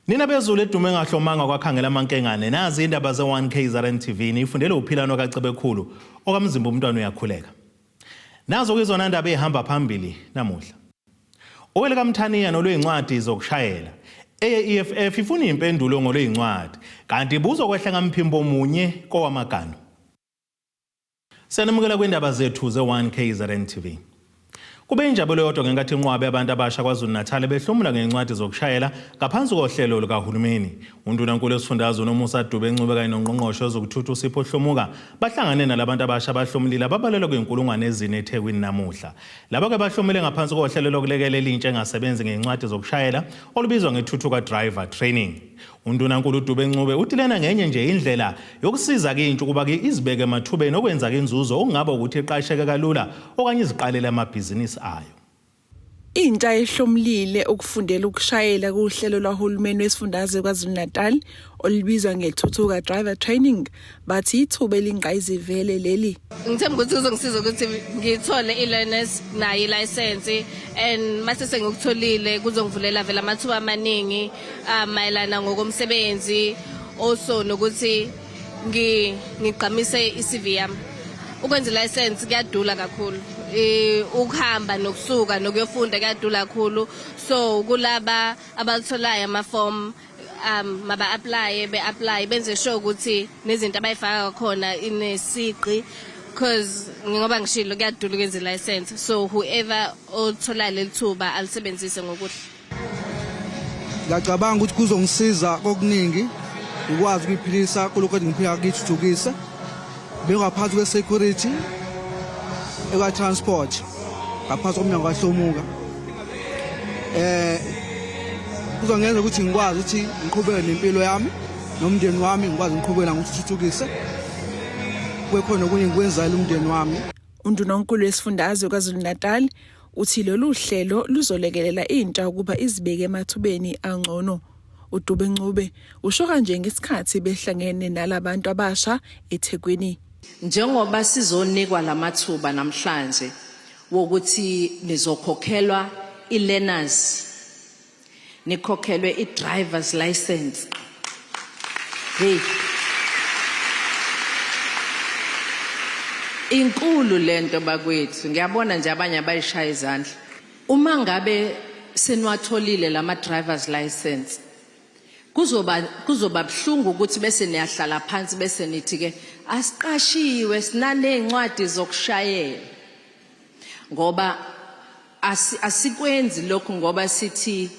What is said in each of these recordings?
Nina bezulu edume ngahlomanga kwakhangela amankengane nazi indaba ze-1 KZN TV niyifundele uphilano kaCebekhulu okamzimba umntwana uyakhuleka. Nazo ke izona ndaba ehamba phambili namuhla. Owele kaMthaniya nolweyincwadi zokushayela. Eye-EFF ifuna impendulo ngolweyincwadi kanti buzokwehla ngamphimbo munye kowamaganu. Siyanamukela kwindaba zethu ze-1 KZN TV. Kube injabulo yodwa ngenkathi inqwabe abantu abasha KwaZulu-Natal behlomula ngezincwadi zokushayela ngaphansi kohlelo lukahulumeni. UNdunankulu wesifundazwe uNomusa Dube Ncube kanye noNgqongqoshe wezokuthutha uSipho Hlomuka bahlangane nalabantu abasha abahlomulile ababalelwa kwinkulungwane ezine eThekwini namuhla. Laba-ke bahlomule ngaphansi kohlelo lokulekelela intsha engasebenzi ngezincwadi zokushayela olubizwa ngeThuthuka Driver Training. UNdunankulu uDube Ncube uthi lena ngenye nje indlela yokusiza-ke intsha ukuba-ke izibeke emathubeni okwenza-ke inzuzo okungaba ukuthi iqasheke kalula okanye iziqalele amabhizinisi ayo. Intsha ehlomulile ukufundela ukushayela kuhlelo lwahulumeni wesifundazwe KwaZulu-Natal olubizwa ngeThuthuka Driver Training bathi ithuba elingqayizivele leli. Ngithemba ukuthi kuzongisiza ukuthi ngithole i-learners nayo i-license and mase sengikutholile kuzongivulela vele amathuba amaningi mayelana ngokomsebenzi also nokuthi ngigqamise i-CV yami. Ukwenza i-license kuyadula kakhulu, ukuhamba nokusuka nokuyofunda kuyadula kakhulu, so kulaba abalitholayo amafomu maba-aplaye, be-aplaye benze sure ukuthi nezinto abayifaka khona inesigqi, because ngoba ngishilo kuyadula ukwenza i-license, so whoever othola leli thuba alisebenzise ngokuhle. Ngiyacabanga ukuthi kuzongisiza kokuningi, ngikwazi ukuyiphilisa kulokhu engiphila kuyithuthukise. Bengaphansi kwe-security eka-transport ngaphansi komnyango kaHlomuka. Kuzongenza ukuthi ngikwazi ukuthi ngiqhubeke nempilo yami nomndeni wami, ngikwazi ngiqhubeke ngithuthukise kube khona okunye ngikwenzayo umndeni wami. UNdunankulu wesifundazwe KwaZulu-Natal uthi lolu hlelo luzolekelela intsha ukuba izibeke emathubeni angcono. uDube Ncube usho kanje ngesikhathi behlangene nalabantu abasha eThekwini. Njengoba sizonikwa lamathuba namhlanje wokuthi nizokhokhelwa i-learners, nikhokhelwe i-driver's license. Hey. Inkulu lento bakwethu, ngiyabona nje abanye abayishaya izandla. Uma ngabe seniwatholile lama driver's license, kuzoba kuzoba buhlungu ukuthi bese niyahlala phansi bese nithi ke asiqashiwe sinanezincwadi zokushayela, ngoba asikwenzi lokhu ngoba sithi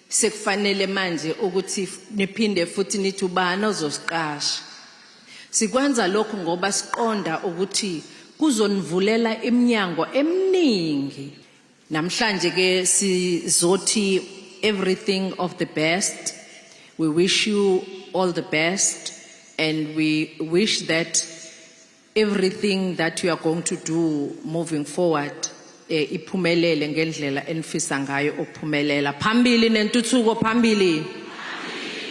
sekufanele manje ukuthi niphinde futhi nithi ubani ozosiqasha. Sikwenza lokhu ngoba siqonda ukuthi kuzonivulela iminyango eminingi. Namhlanje ke sizothi everything of the best. We wish you all the best and we wish that everything that you are going to do moving forward iphumelele ngendlela enifisa ngayo ukuphumelela. Phambili nentuthuko, phambili.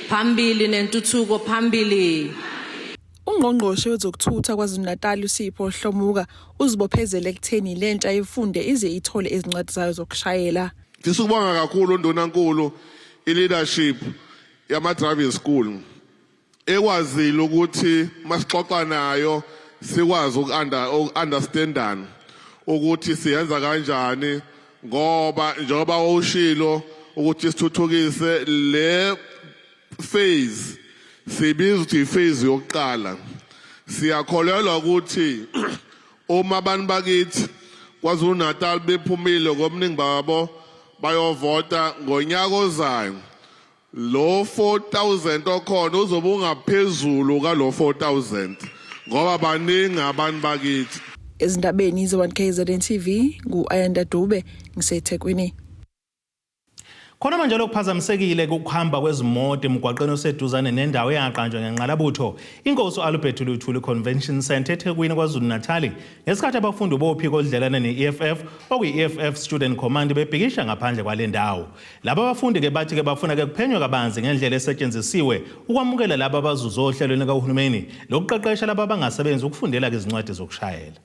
Phambili nentuthuko, phambili. UNgqongqoshe wezokuThutha KwaZulu-Natal uSipho Hlomuka uzibophezele ekutheni lentsha ifunde ize ithole izincwadi zayo zokushayela. Ngifisa ukubonga kakhulu uNdunankulu, i-leadership yama-driving school ekwazile ukuthi masixoxa nayo sikwazi uku-understandana ukuthi siyenza kanjani, ngoba njengoba ushilo ukuthi sithuthukise le phase sibiza ukuthi iphase yokuqala. Siyakholelwa ukuthi uma abantu bakithi KwaZulu Natal bephumile ngobuningi babo bayovota ngonyaka ozayo, lo 4000 okhona uzobe ungaphezulu kalo 4000 ngoba baningi abantu bakithi. Ezindabeni ze-1 KZN TV ngu-Ayanda Dube ngiseThekwini. Khona manje lokuphazamisekile ukuhamba kwezimoto emgwaqeni oseduzane nendawo eyaqanjwa ngenqalabutho inkosi u-Albert Luthuli Convention Centre eThekwini KwaZulu-Natal ngesikhathi abafundi bophiko oludlelana ne-EFF okuyi-EFF Student Command bebhikisha ngaphandle kwale ndawo. Laba bafundi-ke bathi-ke bafuna-ke kuphenywe kabanzi ngendlela esetshenzisiwe ukwamukela laba abazuze ohlelweni lukahulumeni lokuqeqesha laba abangasebenzi ukufundela-ke izincwadi zokushayela.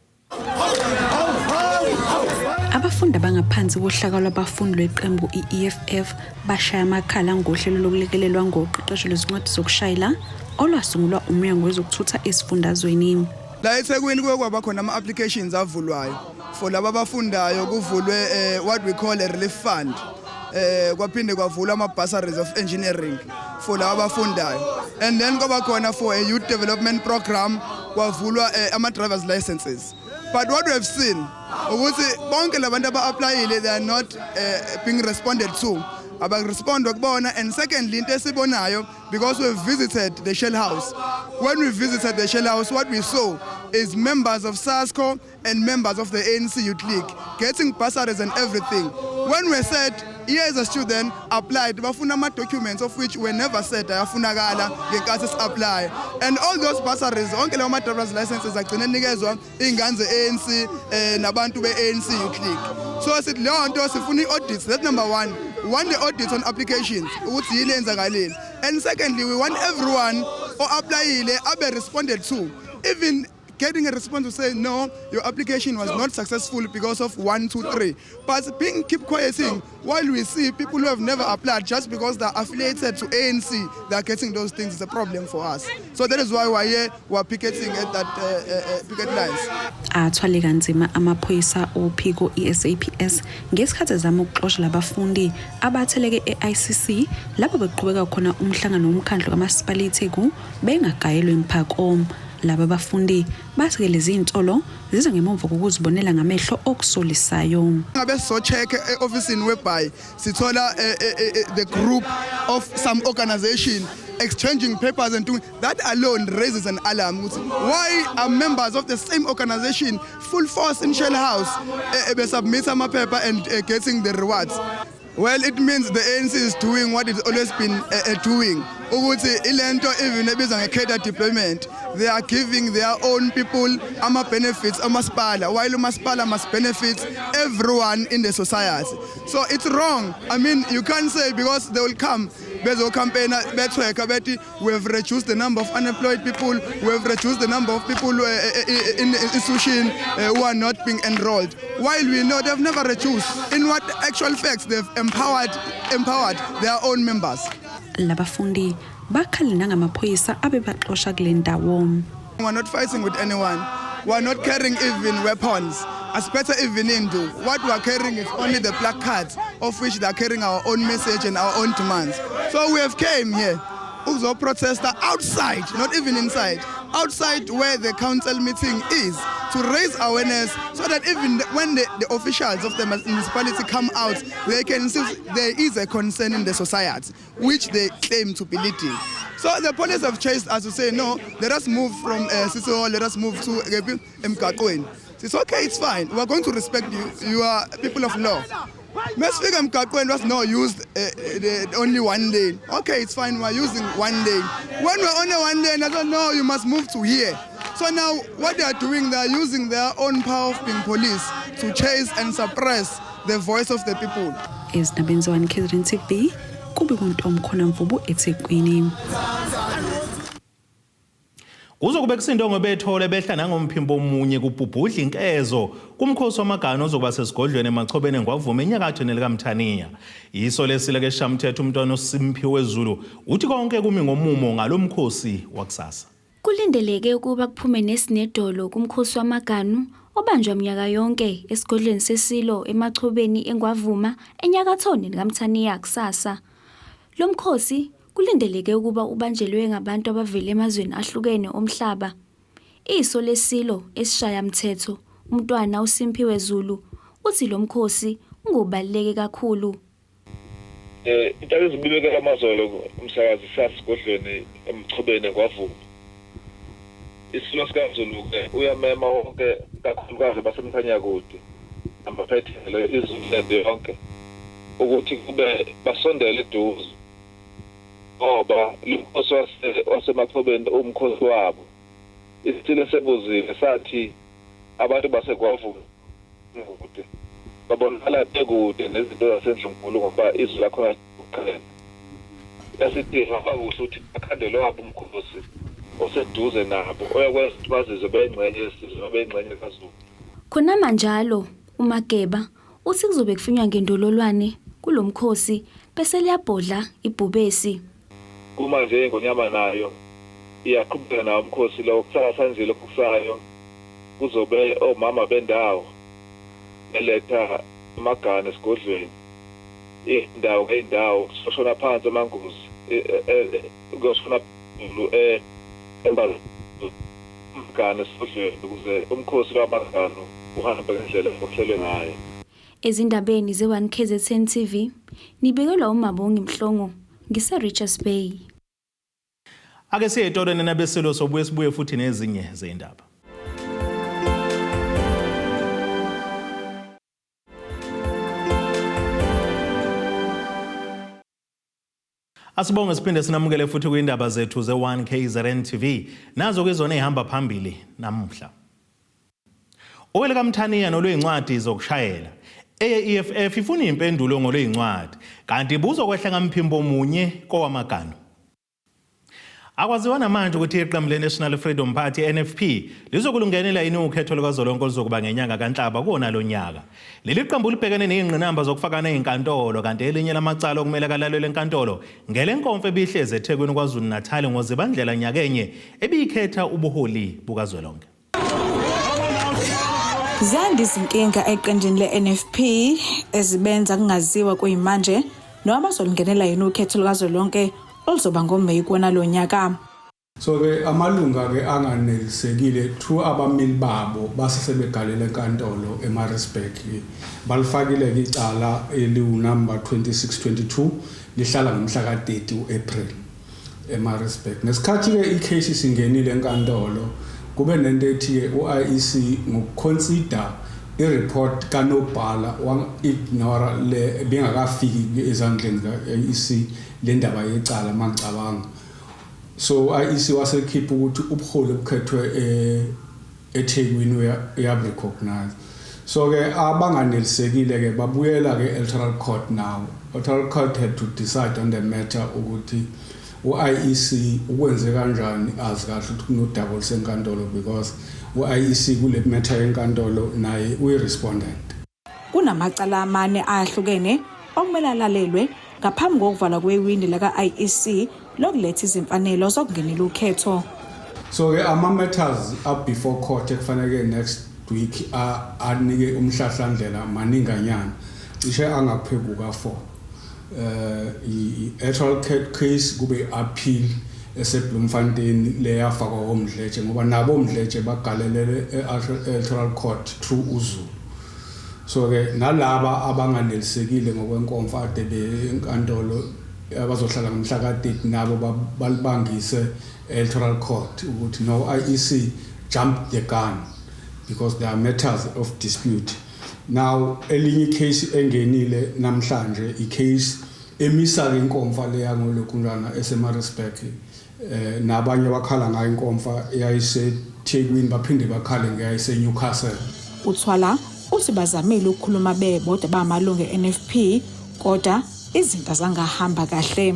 Abafundi abangaphansi kohlaka lwabafundi lweqembu i-EFF bashaya amakhala ngohlelo lokulekelelwa ngoqeqesho lwezincwadi zokushayela olwasungulwa uMnyango wezokuThutha esifundazweni. La eThekwini kuye kwaba khona ama-applications avulwayo for laba abafundayo, kuvulwe what we call a relief fund, kwaphinde kwavulwa ama-bursaries of engineering for laba abafundayo, and then kwaba khona for a youth development program, kwavulwa ama-drivers licenses. But what we have seen ukuthi bonke labantu aba-applyile, they are not being responded to, abarespondwa kubona. And secondly, into esibonayo, because we visited the Shell House, when we visited the Shell House, what we saw is members of SASCO and members of the ANC Youth League getting bursaries and everything. When we said, here is a student applied, bafuna ama-documents of which we never said ayafunakala ngenkathi si-apply, and all those bursaries, onke lawo ma-drivers licenses agcine nikezwa iy'ngane ze-ANC nabantu be-ANC Youth League. So sithi leyo nto sifuna i-audit. That's number one, we want the audit on applications ukuthi yini enzakalile, and secondly, we want everyone o-applyile abe responded to, even getting a response to say, "No, your application was not successful because of one, two, three." But being keep quieting while we see people who have never applied, just because they're affiliated to ANC, they're getting those things, is a problem for us. So that is why we're here, we're picketing at that picket lines. Athwale kanzima amaphoyisa ophiko i-SAPS ngesikhathi ezama ukuxosha labafundi abatheleke e-ICC lapho beqhubeka khona umhlangano womkhandlu kamasipala iTheku bengagayelwe imphako. Laba bafundi bathi-ke lezi iy'nsolo ziza ngemuva kokuzibonela ngamehlo okusolisayo. Ngabe sizo-check e-ofisini whereby sithola the group of some organization exchanging papers and doing that alone raises an alarm ukuthi why are members of the same organization full force in Shell House besubmit amaphepha and getting the rewards? Well, it means the ANC is doing what it's always been doing, ukuthi ilento even ebizwa nge-cadre deployment, they are giving their own people ama-benefits amasipala, while umasipala must benefit everyone in the society. So it's wrong. I mean, you can't say, because they will come bezocampaigna bethweka bethi we have reduced the number of unemployed people, we have reduced the number of people in the institution who are not being enrolled, while we know they've never reduced. In what actual facts, they've empowered their own members. Labafundi bakhale nangamaphoyisa abebaxosha kule ndawo. We're not fighting with anyone. We're not carrying even weapons. As better even into. What we are carrying is only the placards, of which they are carrying our own message and our own demands. So we have came here uzo protester outside, not even inside, outside where the council meeting is, to raise awareness so that even when the officials of the municipality come out, they can see there is a concern in the society, which they claim to be leading. So the police have chased us to say, "No, let us move from City Hall, let us move to emgaqweni." It's okay, it's fine. We are going to respect you. You are people of law. Masifika emgaqweni was no used the only one lane. Okay, it's fine. We're using one lane. When we're only one lane, I don't know, you must move to here. So now what they are doing, they are using their own power of being police to chase and suppress the voice of the people. Ezindabeni ze-1 KZN TV kube kuntomkhona Mvubu eThekwini. Kuzobe kusindongo bethole behla nangomphimbo omunye kubhubhudla inkezo kumkhosi wamaganu ozokuba sesigodlweni eMachobeni eNgwavuma enyakatho nelikaMthaniya. Iso lesilo keshamthetho umntwana oSimphiwe Zulu uthi konke kumi ngomumo ngalomkhosi wakusasa. Kulindeleke ukuba kuphume nesinedolo kumkhosi wamaganu obanjwa minyaka yonke esigodlweni sesilo eMachobeni eNgwavuma enyakatho nelikaMthaniya kusasa. Lo mkhosi kulindeleke ukuba ubanjelwe ngabantu abavela emazweni ahlukene omhlaba. Iso lesilo esishayamthetho umntwana uSimphiwe Zulu uthi lo mkhosi ungobaluleke kakhulu. Into ezibibekela amazolo umsakazi sasigodlweni eMchobeni kwaVuma. Isilo sikaZulu ke uyamema wonke, kakhulukazi baseMkhanyakude namaphethelo iZululand yonke, ukuthi kube basondele eduze ngoba lumkhosi waseMachobeni umkhosi wabo. Isilo sebuzile sathi abantu baseKwavuma kude babonakala bekude nezinto zasendlunkulu ngoba izwi lakhona kuqhela. Yasithi hamba kuhle ukuthi bakhandele wabo umkhosi oseduze nabo oyakwenza ukuthi bazizwe beyingxenye yesizwe, beyingxenye kaZulu. Khonamanjalo uMageba uthi kuzobe kufinywa ngendololwane kulo mkhosi bese liyabhodla ibhubesi. Kuma nje ingonyama nayo iyaqhubeka nawo umkhosi lo kusasa nje lokhu kusayo kuzobe omama bendawo beletha amagane esigodlweni indawo ngeyindawo kusoshona phansi amangozi e, e, e, kuyoshona phezulu emagane esigodlweni ukuze umkhosi lwamaganu uhambe ngendlela ohlelwe ngayo. Ezindabeni ze-1 KZN TV, nibekelwa uMabongi Mhlongo, ngise-Richards Bay. Ake siye etolo nina besilo sobuye sibuye futhi nezinye zeyindaba. Asibonge siphinde sinamukele futhi kwindaba zethu ze-1 KZN TV. Nazo ke zona ezihamba phambili namuhla. OwelikaMthaniya nolweyincwadi zokushayela. Eye-EFF ifuna impendulo ngolweyincwadi kanti buzokwehla ngamphimbo munye kowamaganu. Akwaziwa namanje ukuthi iqembu le-National Freedom Party NFP lizokulungenela yini ukhetho lukazwelonke oluzokuba ngenyanga kaNhlaba kuwona lo nyaka. Leli qembu libhekene nezingqinamba zokufakana ezinkantolo kanti elinye lamacala okumele kalalelwe enkantolo ngelenkomfa ebihlezi eThekwini KwaZulu-Natal ngoZibandlela nyakenye ebiyikhetha ubuholi bukazwelonke. Ziyanda izinkinga eqenjini le-NFP ezibenza kungaziwa kuyimanje noma bazolingenela yini ukhetho lukazwelonke oluzoba ngoMeyi kuwona lo nyaka. So ke amalunga ke anganelisekile through abameli babo base sebegalela enkantolo eMaritzburg balifakile ke icala eliwunumber 2622 lihlala ngomhla ka-30 u-April eMaritzburg. Ngesikhathi ke icase isingenile enkantolo kube nento ethi ke u-IEC ngokuconsider i-report kanobhala wa-ignora le bengakafiki ezandleni zika-IEC le ndaba yecala mangicabanga. So u-IEC wasekhipha ukuthi ubuholi obukhethwe eh, eThekwini uyaburecognize. So ke abanganelisekile ke babuyela ke electoral court now. Electoral court had to decide on the matter ukuthi u-IEC ukwenze kanjani azi kahle ukuthi kunodaba olusenkantolo because u-IEC kule matter yenkantolo naye uyi-respondent. Kunamacala amane ahlukene okumele alalelwe ngaphambi kokuvalwa kwewindi laka-IEC lokuletha izimfanelo zokungenela ukhetho. So ke ama-matters up before court ekufanele next week anike umhlahlandlela maninganyana cishe angaphezu kuka-4 i-electoral case kube appeal eseBloemfontein leyafakwa oMdletshe ngoba nabo oMdletshe bagalelele e-electoral court through uZulu. So ke nalaba abanganelisekile ngokwenkomfa ade benkantolo abazohlala ngomhla ka-30 nabo balibangise electoral court ukuthi no IEC jumped the gun because there are matters of dispute. Now elinye icase engenile namhlanje icase emisa ke inkomfa leya ngolokhunjana eseMaritzburg nabanye bakhala ngayo inkomfa eyayiseThekwini baphinde bakhale ngeyayise Newcastle. Uthwala uthi bazamile ukukhuluma bebodwa bamalungu e-NFP kodwa izinto azangahamba kahle.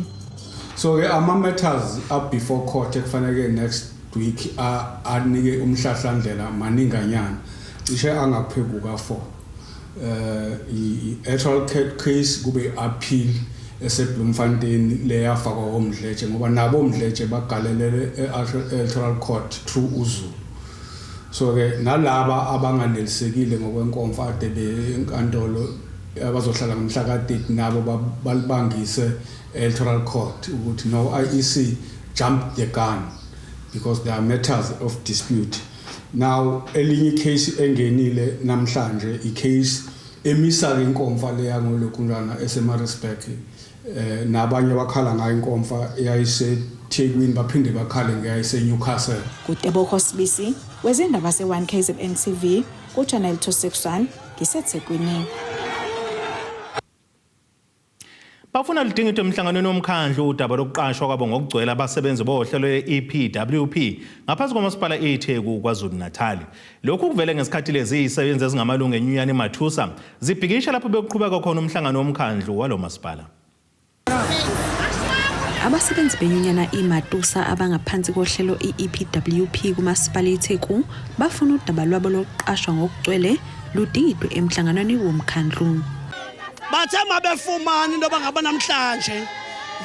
So ke ama matters up before court ekufanele next week anike umhlahlandlela maninganyana cishe angaphezu kuka-4 i-electoral case kube appeal eseBloemfontein leyafakwa oMdletshe ngoba nabo oMdletshe bagalelele e-electoral court through uZulu. So ke nalaba abanganelisekile ngokwenkomfa ade benkantolo abazohlala ngomhla ka-30 nabo balibangise electoral court ukuthi no IEC jumped the gun because there are matters of dispute. Now elinye icase engenile namhlanje icase emisa ke inkomfa leya ngolokhunjana eseMaritzburg nabanye bakhala ngayo inkomfa eyayiseThekwini baphinde bakhale ngeyayise Newcastle. Kuteboho Sibisi wezindaba ze-1 KZN TV ku-Channel 261 ngiseThekwini. Bafuna ludingidwe emhlanganweni womkhandlu udaba lokuqashwa kwabo ngokugcwele abasebenzi bohlelo lwe-EPWP ngaphansi komasipala iTheku KwaZulu-Natal. Lokhu kuvele ngesikhathi lezi zisebenzi ezingamalungu enyunyana iMathusa zibhikisha lapho bekuqhubeka khona umhlangano womkhandlu walo masipala. Abasebenzi benyunyana iMatusa abangaphansi kohlelo i-EPWP kumasipala iTheku bafuna udaba lwabo lokuqashwa ngokugcwele ludingidwe emhlanganweni womkhandlu. Bathe mabefumana into yoba ngaba namhlanje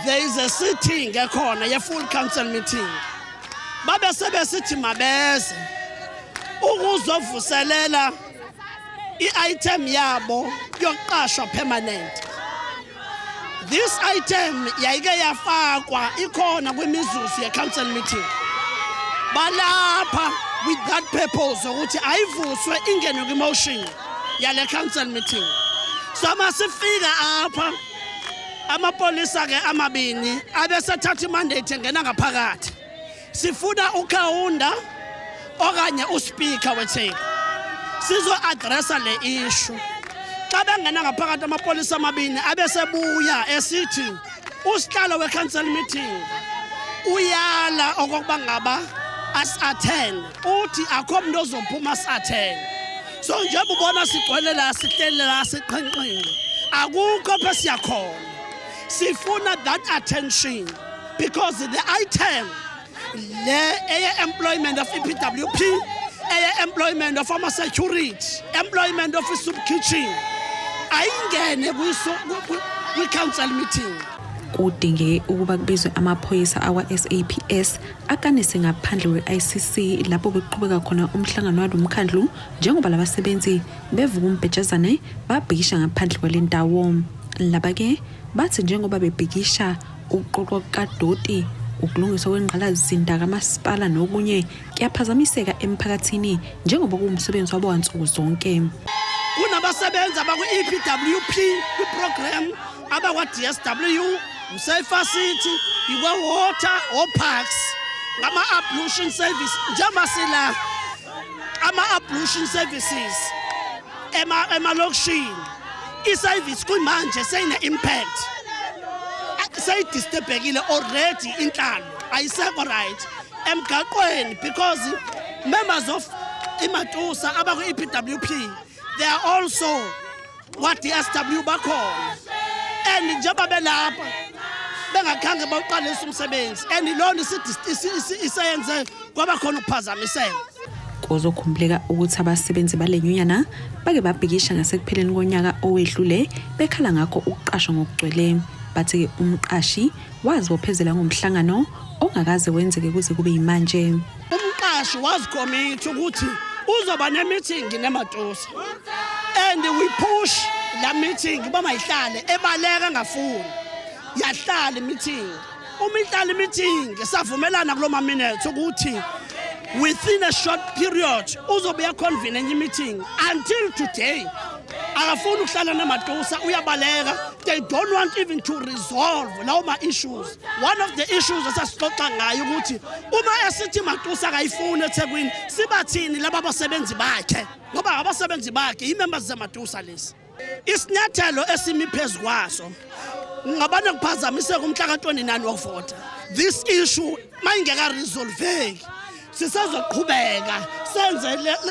there is a sitting ekhona ye-full council meeting, babe sebesithi mabeze ukuzovuselela i-item yabo yokuqashwa permanent. This item yayike yafakwa, ikhona kwimizuzu ye-council meeting. Balapha with that purpose ukuthi ayivuswe, ingene kwi-motion yale council meeting. So masifika apha, amapolisa ke amabini abesethatha imandate, engena ngaphakathi. Sifuna uKaunda okanye uspeaker weTheku, sizo-addressa le issue. Xa bengena ngaphakathi amapolisa amabini, abesebuya esithi usihlalo we-council meeting uyala okokuba ngaba asi-attend, uthi akho mntu ozophuma asi-attend. So njengoba ubona sigcwele la, sihleli la, siqhinqinqi, akukho phe siyakhona. Sifuna that attention because the item le eye-employment of EPWP, eye-employment of ama-security, employment of i-soup kitchen, ayingene kwi-council meeting. Kudingeke ukuba kubizwe amaphoyisa akwa-SAPS akanise ngaphandle kwe-ICC lapho bekuqhubeka khona umhlangano walo mkhandlu, njengoba labasebenzi bevuka umbhejazane babhikisha ngaphandle kwale ndawo. Laba-ke bathi njengoba bebhikisha, ukuqoqwa kukadoti, ukulungiswa kwengqalasizinda kamasipala nokunye kuyaphazamiseka emphakathini, njengoba kuwumsebenzi wabo wansuku zonke. Kunabasebenzi abakwi-EPWP, kwi-program, abakwa-DSW, uSafer City, ikwa-water, o-parks, ngama-ablution service. Njengoba sila, ama-ablution services emalokishini, i-service kuyimanje seyine-impact, seyidisturbekile already. Inhlalo ayisekho right emgaqweni because members of iMatusa abakwi-EPWP, they are also kwa-DSW bakhona, and njengoba belapha bengakhange bawuqalisa umsebenzi, and lona iseyenze kwaba khona ukuphazamiseka. Kuzokhumbuleka ukuthi abasebenzi bale nyunyana bake babhikisha ngasekupheleni konyaka owedlule, bekhala ngakho ukuqashwa ngokugcwele. Bathi-ke umqashi wazibophezela ngomhlangano ongakaze wenzeke kuze kube yimanje. Umqashi wazikhomitha ukuthi uzoba ne-meeting neMatusa, and we push la meeting uba mayihlale, ebaleka ngafuni. Yahlala i-meeting. Uma ihlala i-meeting, savumelana kulo ma-minutes ukuthi within a short period uzobe uyaconvene enye i-meeting. Until today akafuni ukuhlala neMatusa, uyabaleka. They don't want even to resolve lawo ma-issues. One of the issues esasixoxa ngayo ukuthi uma esithi Matusa akayifuni eThekwini, sibathini laba basebenzi bakhe? Ngoba abasebenzi bakhe i-members zeMatusa lesi. Isinyathelo esimi phezu kwaso ngabana kuphazamiseka umhla ka-29 wokuvota. This issue mayingeka-resolveki, sisazoqhubeka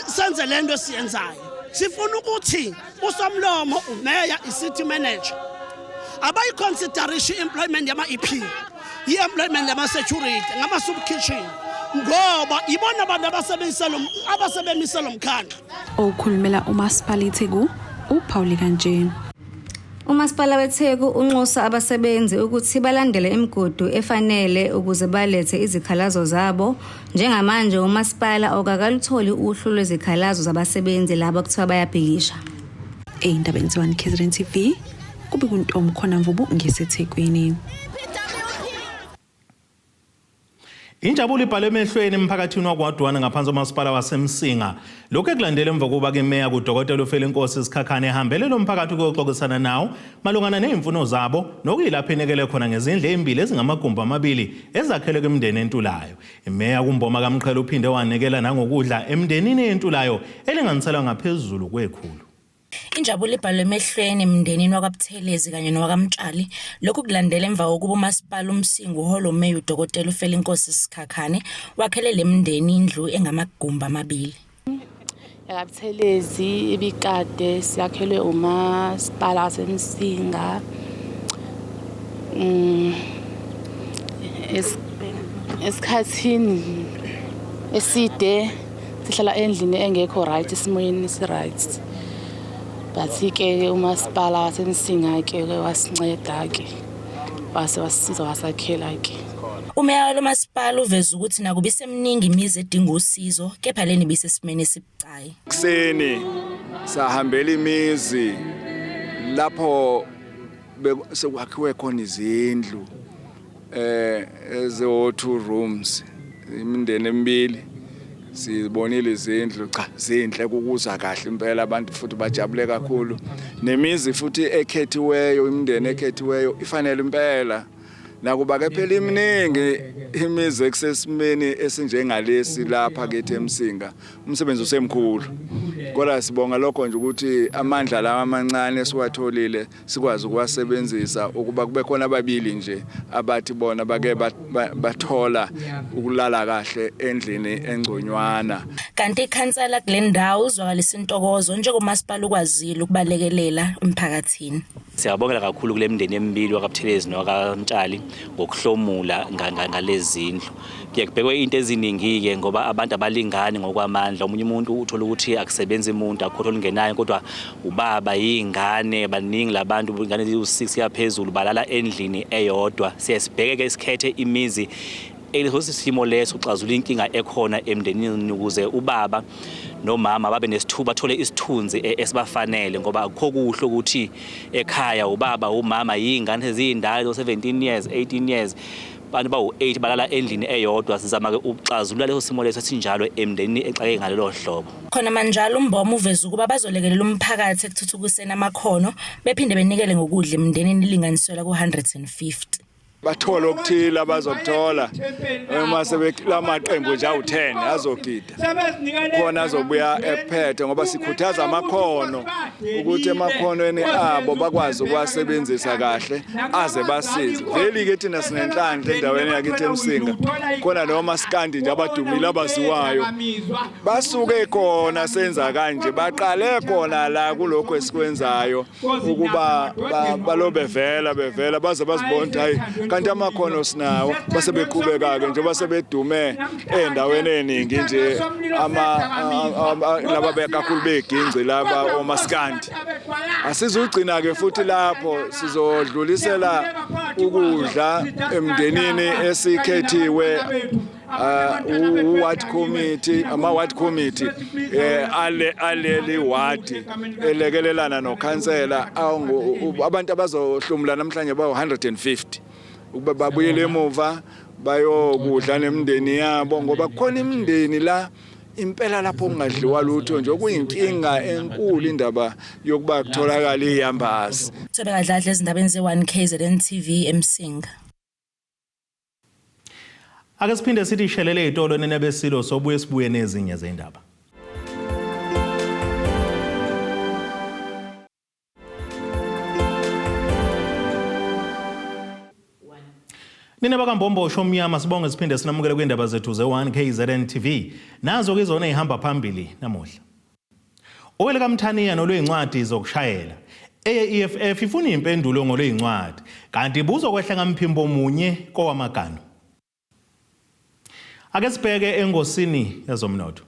senze lento esiyenzayo. Sifuna ukuthi usomlomo, umeya, i-city manager abayiconsiderishe i-employment yama-EP, i-employment yama-security ngama-soup kitchen, ngoba ibona abantu abasebemise lo mkhandlu. Okhulumela umasipala iTheku uphawule kanje. Umasipala weTheku unxusa abasebenzi ukuthi balandele imigudu efanele ukuze balethe izikhalazo zabo. Njengamanje umasipala awukakalutholi uhlu lwezikhalazo zabasebenzi laba kuthiwa bayabhikisha. Ey'ndabeni ze-1 KZN TV, kube kuntombi khona Mvubu ngiseThekwini. Injabulo ibhalwe emehlweni emphakathini wakwaDwana ngaphansi komasipala waseMsinga. Lokhu ekulandela emva kokuba ke meya kuDokotela uFelinkosi Sikhakhane ehambele lo mphakathi ukuyoxoxisana nawo malungana nezimfuno zabo, nokuyilapho enikele khona ngezindlu ezimbili ezingamagumbi amabili ezakhelwe kwimindeni entulayo. Imeya kuMboma kaMqhele uphinde wanikela nangokudla emndenini entulayo elinganiselwa ngaphezulu kwe-100. Injabulo ibhalwe emehlweni emndenini wakwaButhelezi kanye nowakaMtshali. Lokhu kulandela emva kokuba umasipala uMsinga uholwa umeya uDokotela uFelinkosi Sikhakhane wakhele le mndeni indlu engamagumbi amabili. YakaButhelezi ibikade siyakhelwe umasipala waseMsinga. Esikhathini eside sihlala endlini engekho right, esimweni si-right. But-ke umasipala waseMsinga-ke uke wasinceda-ke wase wasisiza wasakhela-ke. Umeya walo masipala uveze ukuthi nakuba iseminingi imizi edinga usizo kepha lena ibisesimeni esibucayi. Ekuseni sahambela imizi lapho sekwakhiwe khona izindlu eh ezo two rooms imindeni emibili sibonile izindlu cha zinhle kukuza kahle impela abantu futhi bajabule kakhulu nemizi futhi ekhethiweyo imindeni ekhethiweyo ifanele impela nakuba ke phela iminingi imizi ekusesimeni esinjengalesi lapha kithi eMsinga umsebenzi usemkhulu kodwa sibonga lokho nje ukuthi amandla lawa amancane esiwatholile sikwazi ukuwasebenzisa ukuba kube khona ababili nje abathi bona bake bathola ukulala kahle endlini engconywana. Kanti ikhansela kule ndawo uzwakalisa intokozo njengomasipala ukwazile ukubalekelela emphakathini. Siyabongela kakhulu kule mndeni emibili wakaButhelezi nowakaMtshali ngokuhlomula ngalezi zindlu. Kuye kubhekwe into eziningi-ke ngoba abantu abalingani ngokwamandla. Omunye umuntu uthola ukuthi akusebenzi umuntu, akukho olungenayo kodwa ubaba yingane baningi labantu ingane ziwu-6 yaphezulu balala endlini eyodwa. Siye sibheke-ke sikhethe imizi leso simo leso uxazula inkinga ekhona emndenini ukuze ubaba nomama babe nesithuba bathole isithunzi esibafanele ngoba akukho kuhle ukuthi ekhaya ubaba umama yingane eziyindala 17 years 18 years abantu bawu-8 balala endlini eyodwa sizama-ke ukuxazulula leso simo leso esinjalo emndenini exake ngalelo hlobo. Khona manjalo uMboma uveze ukuba bazolekelela umphakathi ekuthuthukiseni amakhono bephinde benikele ngokudla emndenini elinganiselwa ku-150. Bathole okuthile abazokuthola uma sebelamaqembu nje awu-10 azogida khona azobuya ekuphethe ngoba sikhuthaza amakhono ukuthi emakhonweni abo bakwazi ukuwasebenzisa kahle aze basize veli-ke thina sinenhlanhla endaweni yakithi eMsinga khona noma sikandi nje abadumile abaziwayo basuke khona senza kanje baqale khona la kulokhu esikwenzayo ukuba balo bevela bevela baze bazibona ukuthi hayi kanti amakhono sinawo base beqhubeka-ke njengoba sebedume ey'ndaweni ey'ningi nje laba kakhulu begingci laba omaskandi asizugcina-ke futhi lapho sizodlulisela ukudla emndenini esikhethiwe ward committee ama ward committee ale aleli ward elekelelana nokhansela abantu abazohlomula namhlanje bawu 150 ukuba babuyele emuva bayokudla nemindeni yabo ngoba kukhona imindeni la impela lapho kungadliwa lutho nje okuyinkinga enkulu indaba yokuba kutholakala iyambazi. Thobeka Dladla ezindabeni ze-1 KZN TV eMsinga. Ake siphinde sithi shelele ezitolo nina besilo sobuye sibuye nezinye zendaba. Nina bakaMbombosho omnyama sibonge siphinde sinamukele kwindaba zethu ze-1 KZN TV. Nazo ke izona ezihamba phambili namuhla. OwelikaMthaniya nolweyincwadi zokushayela. Eye-EFF ifuna impendulo ngolweyincwadi kanti buzokwehla ngamphimbo munye kowamaganu. Ake sibheke engosini yezomnotho.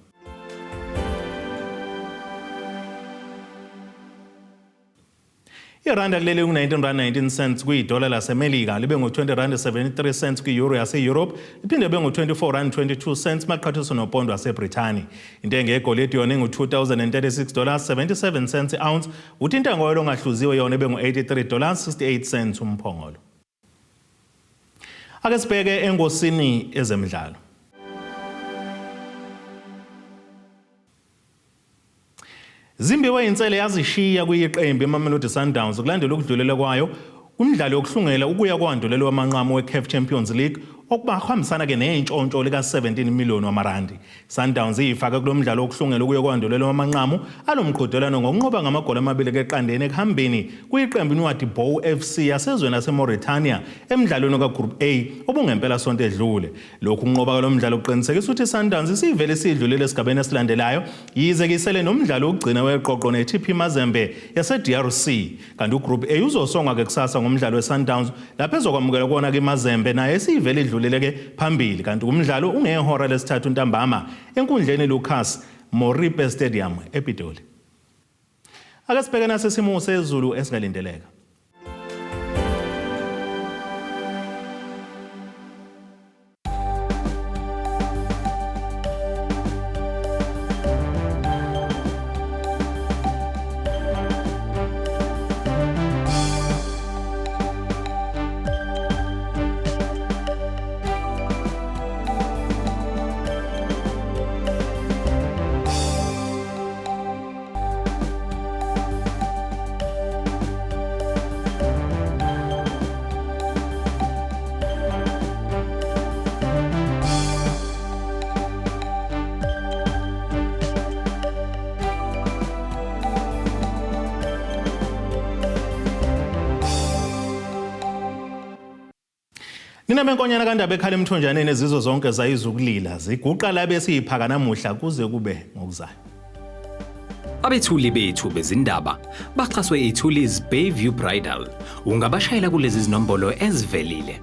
Iranda kuleli ku-19 rand 19 cents kwidola laseMelika libe ngu-20 rand 73 cents kwi-euro yase-Europe liphinde libe ngu-24 rand 22 cents maqhathiswa nopondo waseBrithani. Intengo yegolide yona ingu-2036 dollars 77 cents i-ounce uthi intengo yoyilo ongahluziwe yona ibe ngu-83 dollars 68 cents umphongolo. Ake sibheke engosini ezemidlalo. Zimbiwe insele yazishiya kuyiqembu iMamelodi Sundowns kulandela ukudlulela kwayo kumdlalo yokuhlungela ukuya kowandulela wamanqamu weCAF Champions League okubahambisana ke nentshontsho lika-17 million wamarandi. Sundowns iyifake kulo mdlalo wokuhlungela ukuya kowandulela wamanqamu alomqhudelwano ngokunqoba ngamagoli amabili keqandeni ekuhambeni kuyiqembu iNouadhibou FC yasezweni laseMauritania emdlalweni kaGroup A obungempela sonto edlule. Lokhu kunqoba kwalo mdlalo kuqinisekisa ukuthi iSundowns isivele isidlulile esigabeni esilandelayo yize kisele nomdlalo wokugcina weqoqo ne-TP Mazembe yase-DRC. Kanti uGroup A uzosongwa-ke kusasa ngomdlalo weSundowns lapho ezokwamukela kuwona-ke iMazembe naye esiyivele idlulile-ke phambili. Kanti umdlalo ungehora lesithathu ntambama enkundleni Lucas Moripe Stadium ePitoli. Ake sibheke nasi isimo sezulu esingalindeleka. Nina benkonyana kaNdaba ekhala emthonjaneni ezizwe zonke zayizukulila ziguqa la besiyiphaka namuhla kuze kube ngokuzayo. Abethuli bethu bezindaba baxhaswe iThuli's Bayview Bridal. Ungabashayela kulezi zinombolo ezivelile.